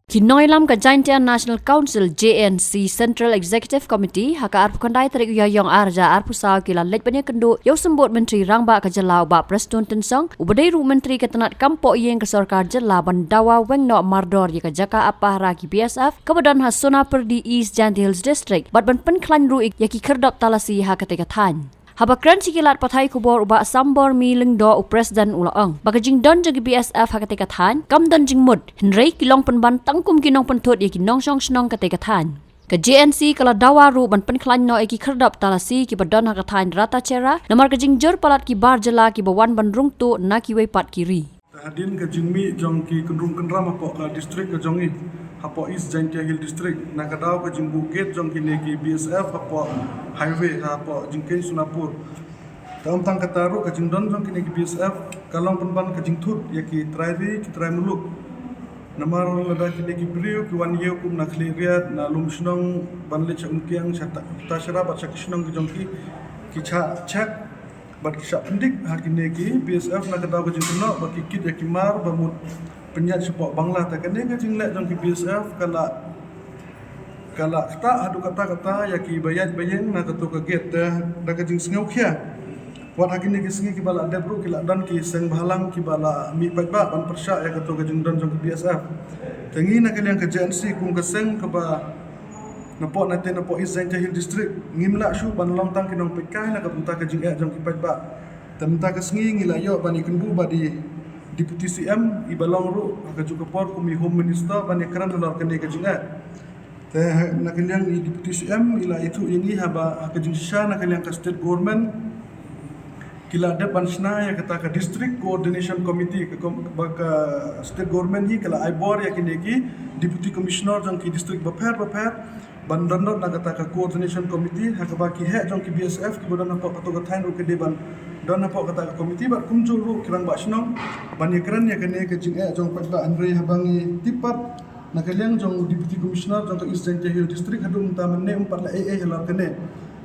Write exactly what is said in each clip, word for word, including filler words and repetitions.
Ki nongïalam ka Jaintia National Council, J N C, Central Executive Committee, ha ka arphew khyndai tarik u Ïaïong arhajar arphew saw ki la leit ban ïakynduh ïa u Symbud Myntri Rangbah ka jylla u Bah Prestone Tynsong, uba dei ruh Myntri ka tnad kam pohïing ka sorkar jylla, ban dawa weng noh mardor ïa ka jaka ap pahara ki B S F kaba don ha Sonapyrdi, East Jaintia Hills District, bad ban pynkhlaiñ ruh ïa ki khyrdop talasi ha katei ka thaiñ. Haba kren sha ki lad pathai khubor u Bah Sambormi Lyngdoh, u President, u la ong ba ka jingdon jong ki B S F ha katei ka thaiñ kam don jingmut, hynrei ki long pynban tang kum ki nongpynthut ïa ki nongshong shnong katei ka thaiñ. Ka J N C ka la dawa ruh ban pynkhlaiñ noh ïa ki khyrdop talasi kiba don ha ka thaiñ Ratacherra, namar ka jingjur palat ki bar jylla kiba wan ban rung tuh na kiwei pat ki ri. Te hadien ka jingmih jong ki kynrum kynram hapoh ka district ka jong ngi, hapoh East Jaintia Hill District, na ka daw ka jingbuh gate jong kine ki B S F hapoh highway, hapoh jingkieñ Sonapur. Te ym tang kata ruh, ka jingdon jong kine ki B S F ka long pynban ka jingthut ïa ki trai ri, ki trai muluk. Namar lada kine ki briew ki wan ïew kum na Khliehriat, na Lumshnong, ban leit sha Umkiang, sha Ta-, Ratacherra bad sha ki shnong ki jong ki, ki shah check bad ki shah pyndik ha kine ki B S F na ka daw ka jingkynnoh ba ki kit ïa ki mar ba mut pynïaid shapoh Bangla. Te kane ka jingleh jong ki B S F ka la, ka la ktah haduh katta katta ïa kiba ïaid ba ïeng na kato ka gate. Te da ka jingsngewkhia, wat ha kine ki sngi kiba la dep ruh ki la don ki seng bhalang kiba la mih paidbah ban pyrshah ïa kato ka jingdon jong ki B S F. Te ngi na ka liang ka J N C kum ka seng kaba napoh, na te napoh East Jaintia Hill District, ngim lah shuh ban long tang ki nongpeitkai na ka bynta ka jingeh jong ki paidbah. Te mynta ka sngi ngi la ïoh ban ïakynduh bad i Deputy C M, iba long ruh ha kajuh ka por kum i Home Minister, ban ïakren halor kane ka jingeh. Te na ka liang i Deputy C M i la ïathuh ïa ngi haba ha ka jingshisha na ka liang ka State Government ki la dep ban shna ïa kata ka District Coordination Committee, ka kom-, ba ka State Government hi ka la ai bor ïa kine ki Deputy Commissioner jong ki district bapher bapher ban don don na kata ka Coordination Committee, ha kaba ki heh jong ki B S F kiba don hapoh kato ka thaiñ ruh ki dei ban don hapoh kata ka committee, bad kumjuh ruh ki rangbah shnong, ban ïakren ïa kane ka jingeh jong paidbah. Hynrei haba ngi tip pat na ka liang jong u Deputy Commissioner jong ka East Jaintia Hill District, haduh mynta mynne um pat la ei ei halor kane.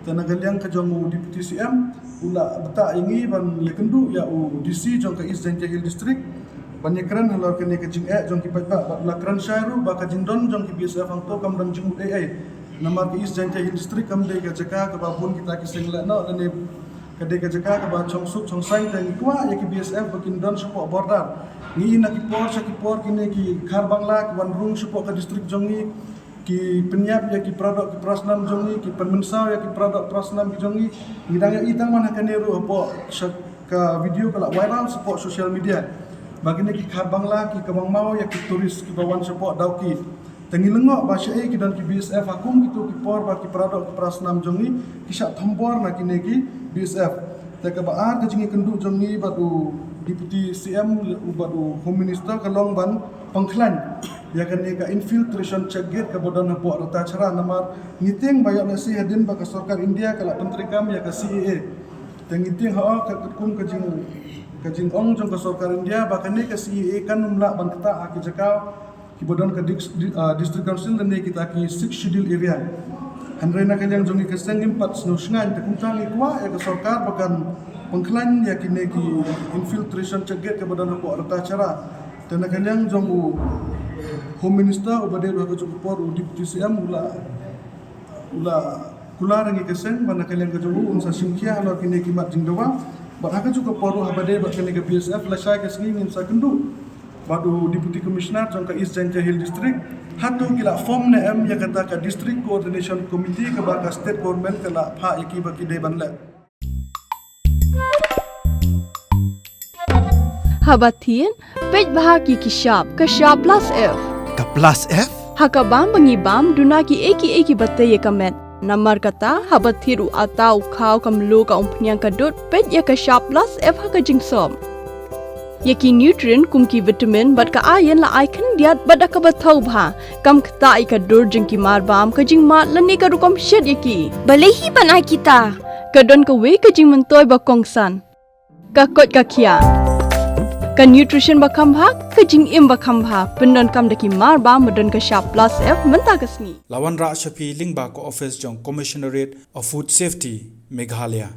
Te na ka liang ka jong u Deputy C M u la btah ïa ngi ban ïakynduh ïa u D C jong ka East Jaintia Hill District ban ïakren halor kane ka jingeh jong ki paidbah, bad u la kren shai ruh ba ka jingdon jong ki B S F hangto kam don jingmut ei ei. Namar ka East Jaintia Hill District kam dei ka jaka kaba bun kita ki seng lehnoh, lane ka dei ka jaka kaba chong suk chong saiñ. Te ngi kwah ïa ki B S F ba kin don shapoh border. Ngi i na ki por sha ki por kine ki Khar Bangla ki wan rung shapoh ka district jong ngi, ki pynïap ïa ki paradoh ki parasnam jong ngi, ki pynmynsaw ïa ki paradoh parasnam ki jong ngi. Ngi dang ïohi tang man ha kane ruh hapoh sha ka video ka la viral shapoh social media ba kine ki Khar Bangla ki kynmaw ïa ki tourist kiba wan shapoh Dawki. Te ngi lyngngoh ba shaei ki don ki B S F ha kum kito ki por ba ki paradoh ki parasnam jong ngi ki shah thombor na kine ki B S F. Te kaba ar ka jingïakynduh jong ngi bad u Deputy C M u bad u Home Minister ka long ban pynkhlaiñ ïa kane ka infiltration check gate kaba don hapoh Ratacherra, namar ngi tieng ba ïoh lehse hadien ba ka sorkar India ka la pyntreikam ïa ka C A A. Te ngi tieng ha ka katkum ka jing, ka jingong jong ka sorkar India ba kane ka C A A kan ym lah ban ktah ha ki jaka kiba don ka dis-, di-, ah, District Council lane kita ki Sixth Schedule area. Hynrei na ka liang jong ngi ka seng ngim pat sngewshngaiñ, te kumta ngi kwah ïa ka sorkar ba kan pynkhlaiñ ïa kine ki infiltration check gate kaba don hapoh Ratacherra. Te na ka liang jong u Home Minister uba dei ruh ha kajuh ka por u Deputy C M u la, u la kular ïa ngi ka seng ba na ka liang ka jong u un sa shim khia halor kine ki mat jingdawa. Bad ha kajuh ka por ruh haba dei bad kane ka B S F lashai ka sngi ngin sa kynduh bad u Deputy Commissioner jong ka East Jaintia Hill District hato ki la form ne em ïa kata ka District Coordination Committee kaba ka State Government ka la phah ïa ki ba ki dei ban leh. Haba thied, peit bha ki ki shap, ka shap plus F. Ka plus F? Ha ka bam ba ngi bam, duna kiei kiei kiba tei ïa ka met. Namar kata, haba thied u atta, u khaw, ka mluh, ka umphniang, ka dud, peit ïa ka shap plus F ha ka jingsop. Ïa ki nutrient kum ki vitamin bad ka iron la ai khyndiat bad da kaba thaw bha. Kam ktah ïa ka dur jong ki mar bam, ka jingmad lane ka rukom shet ïa ki. Balei hi ban ai kita? Ka don kawei ka jingmyntoi ba kongsan. Ka koit ka khiah. Ka nutrition ba kham bha, ka jingim ba kham bha. Pyndonkam da ki mar bam ba don ka shap plus F mynta ka sngi. La wanrah sha phi lyngba ka office jong Commissionerate of Food Safety, Meghalaya.